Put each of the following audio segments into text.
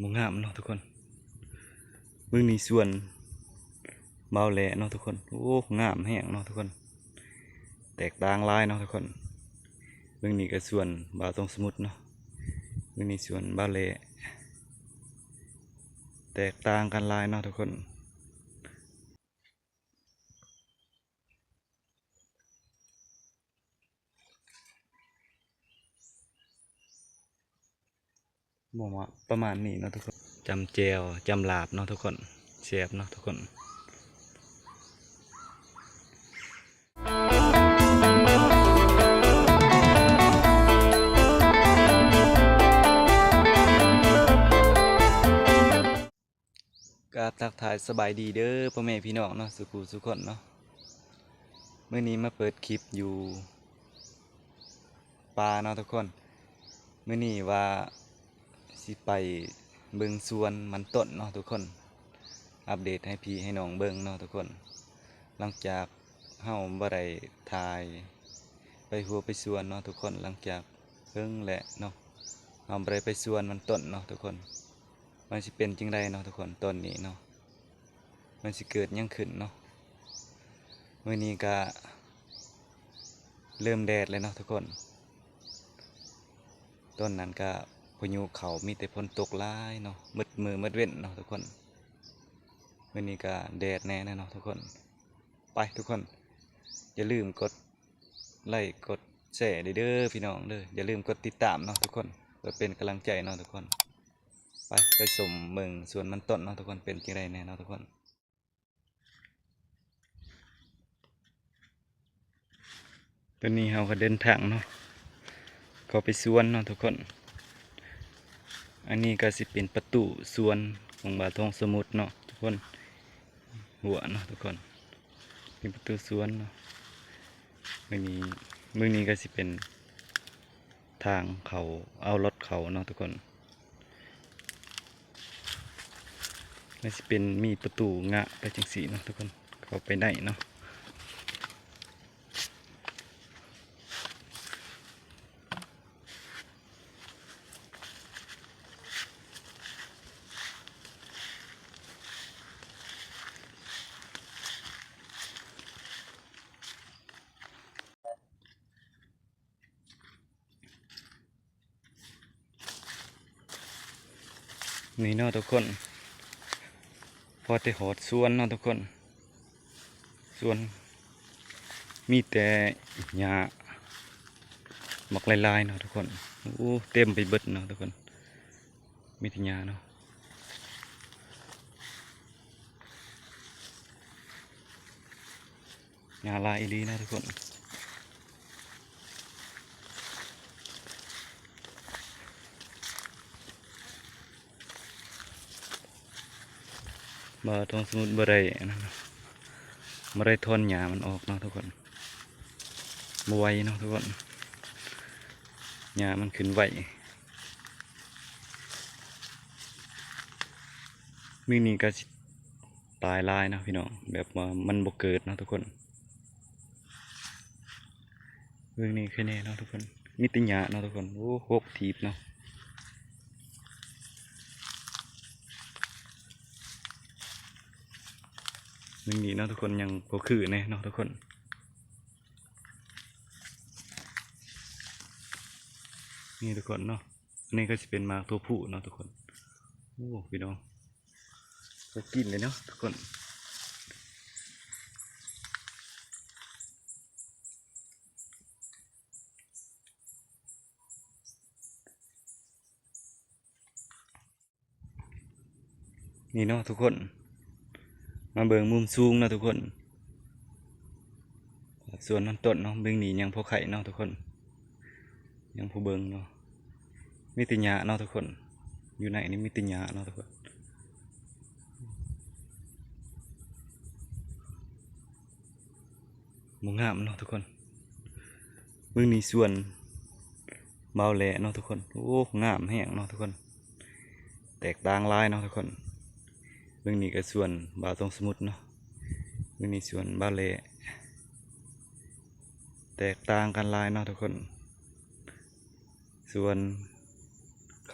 ບໍ່ງາມເນາະທຸກຄົນ. ເບິ່ງນີ້ສວນບ່າວແຫຼເນາະທຸກຄົນ. ໂອ້ ງາມແຮງເນາະທຸກຄົນ, ແຕກຕ່າງຫຼາຍເນາະທຸກຄົນ. ເບິ່ງນີ້ກໍສວນບ່າວທອງສະໝຸດເນາະ, ເບິ່ງນີ້ສວນບ່າວແຫຼ, ແຕກຕ່າງກັນຫຼາຍເນາະທຸກຄົນ. ບໍ່ມາ ປະມານນີ້ເນາະທຸກຄົນ. ຈ້ຳແຈ່ວ ຈ້ຳລາບເນາະທຸກຄົນ, ແຊບເນາະທຸກຄົນ. ກາບທັກທາຍສະບາຍດີເດີພໍ່ແມ່ພີ່ນ້ອງເນາະ ສູ່ຜູ້ສູ່ຄົນເນາະ. ມື້ນີ້ມາເປີດຄລິບຢູ່ປ່າເນາະທຸກຄົນ. ມື້ນີ້ວ່າຊິໄປເບິ່ງສວນມັນຕົ້ນເນາະທຸກຄົນ, ອັບເດດໃຫ້ພີ່ໃຫ້ນ້ອງເບິ່ງເນາະທຸກຄົນ. ຫຼັງຈາກເຮົາບໍ່ໄດ້ຖ່າຍໄປຮົ້ວໄປສວນເນາະທຸກຄົນ, ຫຼັງຈາກເຫິງແຫຼະເນາະ ເຮົາບໍ່ໄດ້ໄປສວນມັນຕົ້ນເນາະທຸກຄົນ. ມັນຊິເປັນຈັ່ງໃດເນາະທຸກຄົນ ຕອນນີ້ເນາະ, ມັນຊິເກີດຫຍັງຂຶ້ນເນາະ. ມື້ນີ້ກະເລີ່ມແດດແລ້ວເນາະທຸກຄົນ. ຕອນນັ້ນກະພາຍຸເຂົ້າ ມີແຕ່ຝົນຕົກຫຼາຍເນາະ, ໝົດມື້ໝົດເວັນເນາະທຸກຄົນ. ມື້ນີ້ກະແດດແດ່ແລ້ວເນາະທຸກຄົນ. ໄປທຸກຄົນ ຢ່າລືມກົດໄລ້ກົດແຊເດີພີ່ນ້ອງເດີ, ຢ່າລືມກົດຕິດຕາມເນາະທຸກຄົນ ເພື່ອເປັນກຳລັງໃຈເນາະທຸກຄົນ. ໄປ ໄປຊົມເບິ່ງສວນມັນຕົ້ນເນາະທຸກຄົນ ເປັນຈັ່ງໃດແດ່ເນາະທຸກຄົນ. ຕອນນີ້ເຮົາກໍເດີນທາງເນາະ ເຂົ້າໄປສວນເນາະທຸກຄົນ. ອັນນີ້ກໍຊິເປັນປະຕູສວນຂອງບ່າວທອງສະໝຸດເນາະທຸກຄົນ, ຮົ້ວເນາະທຸກຄົນ, ເປັນປະຕູສວນເນາະ. ເບິ່ງນີ້ ເບິ່ງນີ້ກໍຊິເປັນທາງເຂົ້າ ເອົາລົດເຂົ້າເນາະທຸກຄົນ. ມັນຊິເປັນມີປະຕູງະໄປຈັ່ງຊີ້ເນາະທຸກຄົນ, ເຂົ້າໄປໄດ້ເນາະ. ນີ້ເນາະທຸກຄົນ, ພໍແຕ່ຮອດສວນເນາະທຸກຄົນ. ສວນມີແຕ່ຫຍ້າບັກຫຼາຍໆເນາະທຸກຄົນ. ໂອ້ ເຕັມໄປເບິດເນາະທຸກຄົນ, ມີແຕ່ຫຍ້າເນາະ. ຫຍ້າຫຼາຍອີ່ຫຼີເນາະທຸກຄົນ. ບ່າວທອງສະໝຸດບໍ່ໄດ້ອັນນັ້ນເນາະ, ບໍ່ໄດ້ຖອນຫຍ້າມັນອອກເນາະທຸກຄົນ, ບໍ່ໄຫວເນາະທຸກຄົນ, ຫຍ້າມັນຂຶ້ນໄຫວ. ມື້ນີ້ກໍຊິ ຕາຍຫຼາຍເນາະພີ່ນ້ອງ, ແບບວ່າມັນບໍ່ເກີດເນາະທຸກຄົນ. ເບິ່ງນີ້ແຄ່ແນ່ເນາະທຸກຄົນ, ມີແຕ່ຫຍ້າເນາະທຸກຄົນ. ໂອ້ ຫົກຖີບເນາະ. ເບິ່ງນີ້ເນາະທຸກຄົນ, ຍັງບໍ່ຄືແນ່ເນາະທຸກຄົນ. ນີ້ທຸກຄົນເນາະ, ອັນນີ້ກໍຊິເປັນໝາກຖົ່ວພູເນາະທຸກຄົນ. ໂອ້ ພີ່ນ້ອງ ບໍ່ກິນເລີຍເນາະທຸກຄົນ. ນີ້ເນາະທຸກຄົນ, ມາເບິ່ງມຸມສູງເນາະທຸກຄົນ. ສວນມັນຕົ້ນເນາະ, ເບິ່ງນີ້ຍັງພໍໄຄເນາະທຸກຄົນ, ຍັງພໍເບິ່ງເນາະ. ມີແຕ່ຫຍ້າເນາະທຸກຄົນ, ຢູ່ໃນນີ້ມີແຕ່ຫຍ້າເນາະທຸກຄົນ. ບໍ່ງາມເນາະທຸກຄົນ. ເບິ່ງນີ້ສວນບ່າວແຫຼເນາະທຸກຄົນ. ໂອ້ ງາມແຮງເນາະທຸກຄົນ, ແຕກຕ່າງຫຼາຍເນາະທຸກຄົນ. ເບິ່ງນີ້ກໍສວນບ່າວທອງສະໝຸດເນາະ, ເບິ່ງນີ້ສວນບ່າວແຫຼ, ແຕກຕ່າງກັນຫຼາຍເນາະທຸກຄົນ. ສວນ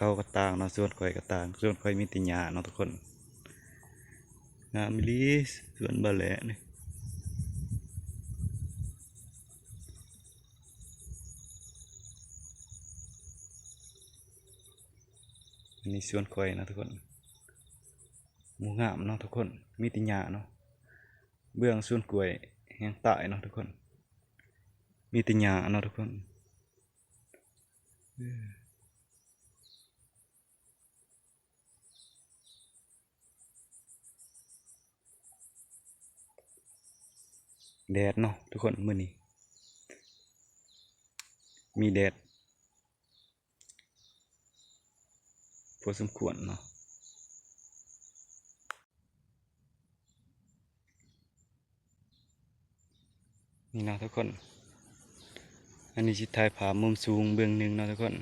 ເຂົາກໍຕ່າງເນາະ ສວນຂ້ອຍກໍຕ່າງ ສວນຂ້ອຍມີແຕ່ຫຍ້າເນາະທຸກຄົນ. ງາມອີ່ຫຼີສວນບ່າວແຫຼະນີ້. ອັນນີ້ສວນຂ້ອຍເນາະທຸກຄົນ. ບໍ່ງາມເນາະທຸກຄົນ ມີແຕ່ຫຍ້າເນາະ. ເບື້ອງສວນກ້ວຍແຮງຕາຍເນາະທຸກຄົນ ມີແຕ່ຫຍ້າເນາະທຸກຄົນ. ແດດເນາະທຸກຄົນ ມື້ນີ້ມີແດດ ພໍສົມຄວນເນາະ. ນີ້ເນາະທຸກຄົນ ອັນນີ້ຊິຖ່າຍພາບມຸມສູງເບື້ອງໜຶ່ງເນາະທຸກຄົນ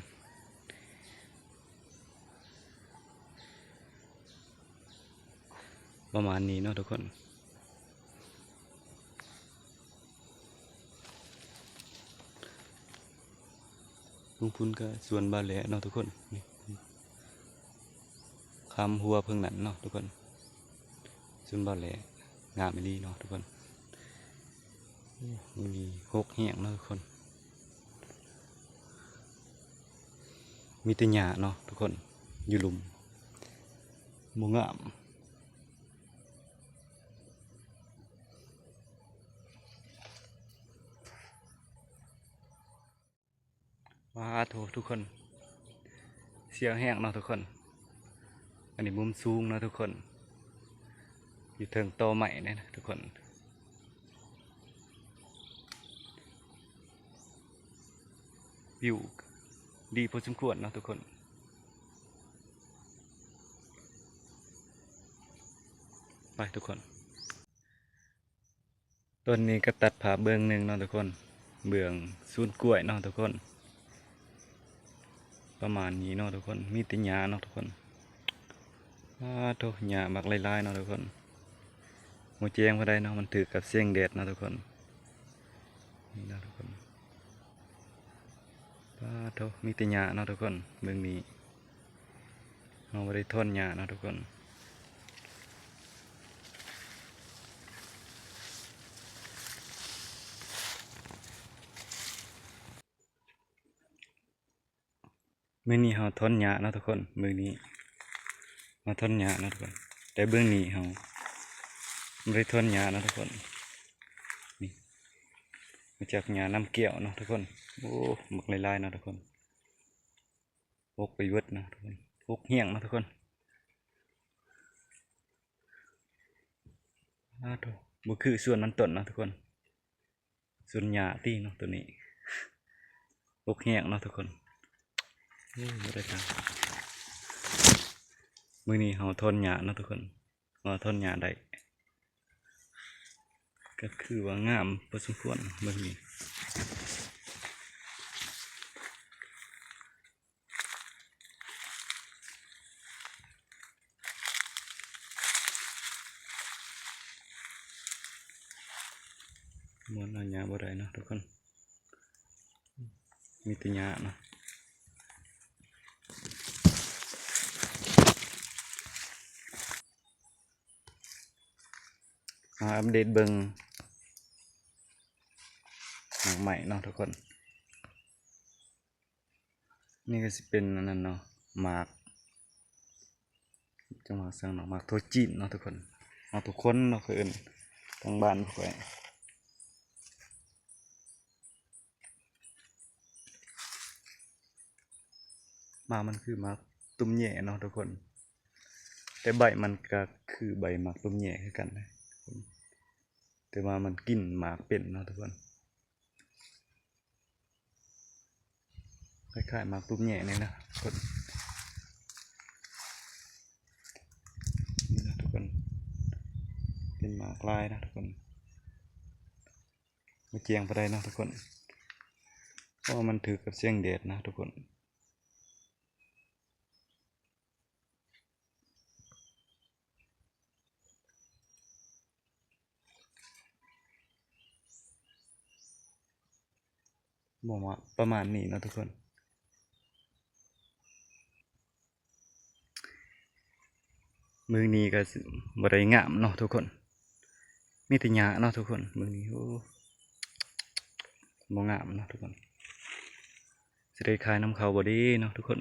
ປະມານນີ້ເນາະທຸກຄົນ. ເບື້ອງພຸ້ນກໍສວນບ່າວແຫຼະເນາະທຸກຄົນ ນີ້ ຂ້າມຫົວເພິ່ງນັ້ນເນາະທຸກຄົນ ສວນບ່າວແຫຼະ ງາມອີ່ຫຼີເນາະທຸກຄົນ. ໂອ້ ມີຫົກແຮງເນາະທຸກຄົນ ມີແຕ່ຫຍ້າເນາະທຸກຄົນ ຢູ່ລຸ່ມ ບໍ່ງາມ. ວ້າໂທ້ ທຸກຄົນ ສ່ຽວແຮງເນາະທຸກຄົນ. ອັນນີ້ມຸມສູງເນາະທຸກຄົນ ຢູ່ເທິງຕໍໄມ້ເດ້ທຸກຄົນ. ວິວດີພໍສົມຄວນເນາະທຸກຄົນ. ໄປທຸກຄົນ ຕອນນີ້ກໍຕັດພາບເບື້ອງໜຶ່ງເນາະທຸກຄົນ ເບື້ອງສວນກ້ວຍເນາະທຸກຄົນ ປະມານນີ້ເນາະທຸກຄົນ ມີແຕ່ຫຍ້າເນາະທຸກຄົນ. ອ້າໂທ້ ຫຍ້າບັກຫຼາຍໆເນາະທຸກຄົນ ບໍ່ແຈ້ງປານໃດເນາະ ມັນຖືກກັບແສງແດດເນາະທຸກຄົນ. ນີ້ເນາະທຸກຄົນ ປ້າໂທ້ ມີແຕ່ຫຍ້າເນາະທຸກຄົນ ເບິ່ງນີ້ ເຮົາບໍ່ໄດ້ຖອນຫຍ້າເນາະທຸກຄົນ. ມື້ນີ້ເຮົາຖອນຫຍ້າເນາະທຸກຄົນ ມື້ນີ້ເຮົາຖອນຫຍ້າເນາະທຸກຄົນ ແຕ່ເບື້ອງນີ້ເຮົາບໍ່ໄດ້ຖອນຫຍ້າເນາະທຸກຄົນ. ນີ້ ມາຈາກຫຍ້ານ້ຳແກ້ວເນາະທຸກຄົນ. ໂອ້ ບັກຫຼາຍໆເນາະທຸກຄົນ ຫົກໄປເບິດເນາະທຸກຄົນ ຫົກແຮງເນາະທຸກຄົນ. ອ້າໂທ້ ບໍ່ຄືສວນມັນຕົ້ນເນາະທຸກຄົນ ສວນຫຍ້າຕິເນາະໂຕນີ້ ຫົກແຮງເນາະທຸກຄົນ. ໂອ້ ບໍ່ໄດ້ທາງ ມື້ນີ້ເຮົາຖອນຫຍ້າເນາະທຸກຄົນ ເຮົາຖອນຫຍ້າໄດ້ ກໍຄືວ່າງາມພໍສົມຄວນເບິ່ງນີ້. ມ່ວນເອົາຫຍ້າບໍ່ໄດ້ເນາະທຸກຄົນ ມີແຕ່ຫຍ້າເນາະ. ມາອັບເດດເບິ່ງໝາກໄມ້ເນາະທຸກຄົນ. ນີ້ກໍຊິເປັນອັນນັ້ນເນາະ ໝາກ ຈັກໝາກສັງເນາະ ໝາກຖົ່ວຈີນເນາະທຸກຄົນ ໝາກຖົ່ວຄົນເນາະ ເຂົາເອີ້ນທາງບ້ານຂ້ອຍ. ໝາກມັນຄືໝາກຕຸ້ມແຫຍ່ເນາະທຸກຄົນ ແຕ່ໃບມັນກໍຄືໃບໝາກຕຸ້ມແຫຍ່ຄືກັນນະ ແຕ່ວ່າມັນກິນໝາກເປັນເນາະທຸກຄົນ. ຄ້າຍໆໝາກຕຸ້ມແຫຍ່ນີ້ນະທຸກຄົນ ນີ້ນະທຸກຄົນ ເປັນໝາກລາຍນະທຸກຄົນ. ບໍ່ແຈ້ງປານໃດເນາະທຸກຄົນ ເພາະວ່າມັນຖືກກັບແສງແດດນະທຸກຄົນ. ບໍ່ມາ ປະມານນີ້ເນາະທຸກຄົນ. ມື້ນີ້ກໍບໍ່ໄດ້ງາມເນາະທຸກຄົນ ມີແຕ່ຫຍ້າເນາະທຸກຄົນ ມື້ນີ້ ໂອ້ ບໍ່ງາມເນາະທຸກຄົນ ຊິໄດ້ຂາຍນຳເຂົາບໍ່ເດເນາະທຸກຄົນ.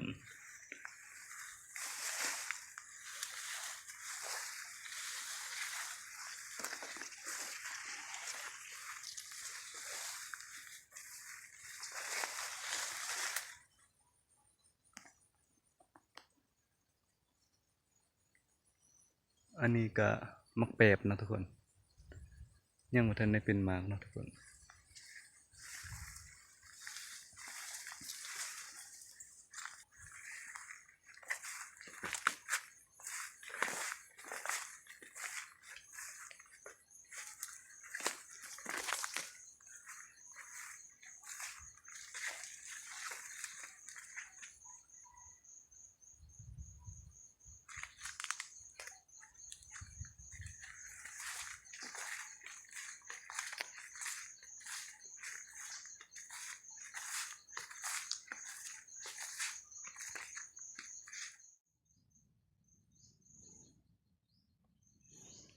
ອັນນີ້ກະໝາກແປບເນາະທຸກຄົນ ຍັງບໍ່ທັນໄດ້ເປັນໝາກເນາະທຸກຄົນ.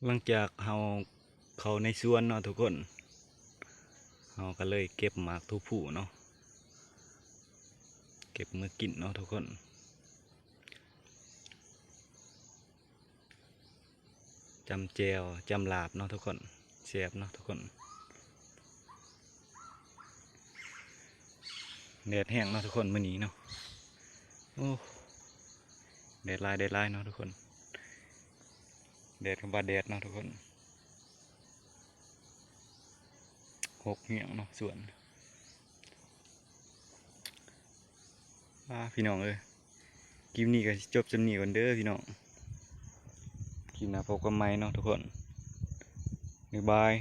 ຫຼັງຈາກເຮົາເຂົ້າໃນສວນເນາະທຸກຄົນ ເຮົາກໍເລີຍເກັບໝາກຖົ່ວພູເນາະ ເກັບມາກິນເນາະທຸກຄົນ ຈ້ຳແຈ່ວ ຈ້ຳລາບເນາະທຸກຄົນ ແຊບເນາະທຸກຄົນ. ແດດແຮງເນາະທຸກຄົນ ມື້ນີ້ເນາະ ໂອ້ ແດດຫຼາຍ ແດດຫຼາຍເນາະທຸກຄົນ ແດດກໍວ່າແດດເນາະທຸກຄົນ ຫົກແຮງເນາະສວນ. ອ່າ ພີ່ນ້ອງເອີຍ ຄລິບນີ້ກໍຊິຈົບສ່ຳນີ້ກ່ອນເດີພີ່ນ້ອງ ຄລິບໜ້າພົບກັນໃໝ່ເນາະທຸກຄົນ ບາຍບາຍ.